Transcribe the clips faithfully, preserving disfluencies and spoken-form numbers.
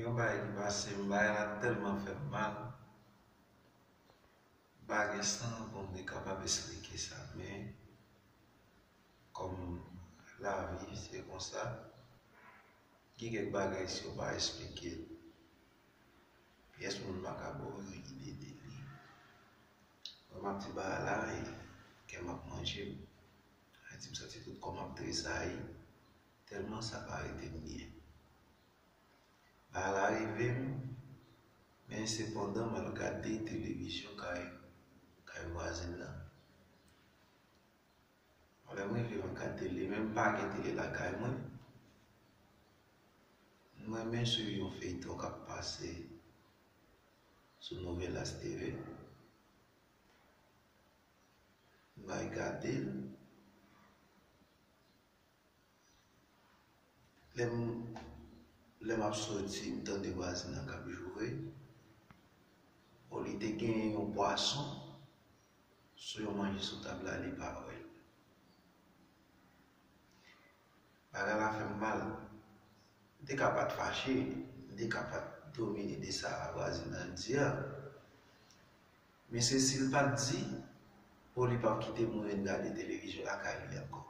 Yon bagay ki pase m, bagay la tèlman fè m mal. M pa gen san pou m te kapab esplike sa, men kòm lavi se konsa, gen kèk bagay si w pa esplike l, pyès moun pa ka ba w yon ide de li. Mwen m ap di bagay la e kè m ap manje m. Sa di m santi tout kò m ap tresayi, tèlman sa pa rete m byen. Bagay la rive m, men sepandan m al gade televizyon kay kay vwazen nan. Lè m rive m al gade tele, men m pa gen tele lakay mwen. Mwen men swiv yon feyton k ap pase sou Novelas T V. M al gade l. Lè m lè m ap soti, m tande vwazen nan k ap joure. O, li te gen yon pwason sou yon manje sou tab la, li pa wè l. Bagay la fè m mal. M te ka pa t fache, m te ka pa t domine de sa vwazen nan di a. Men se si l pa t di, o, li p ap kite moun vin gade televizyon lakay li ankò.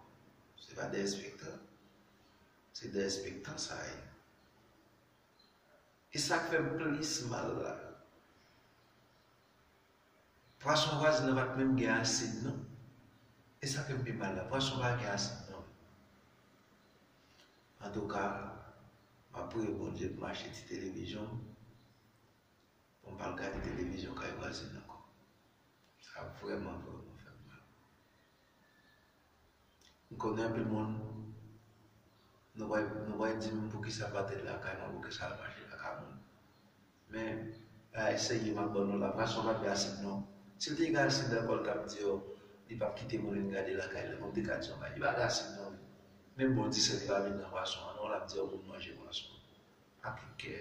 Se pa derespektan. Se derespektan sa ye. E sa k fè m plis mal la, pwason vwazen nan pa t menm gen asid non. E sa fè m pi mal la, pwason pa gen asid non. Antouka, m ap priye Bondye pou m achte ti televizyon m, pou m pa al gade televizyon kay vwazen nan ankò. Sa vrèman, vrèman fè m mal. M konnen anpil moun, nou pral nou pral di m poukisa l pa t ret lakay mwen, poukisa l mache lakay moun. Men, bagay serye m ap ban nou la, pwason pa gen asid non. Si l te gen asid ankò, l t ap di w li p ap kite moun vin gade lakay li, mwen m te ka di w bagay, li pa gen asid non. Men bon, di sèl li pa vin nan pwason an non, l ap di w moun manje pwason an. Ak kè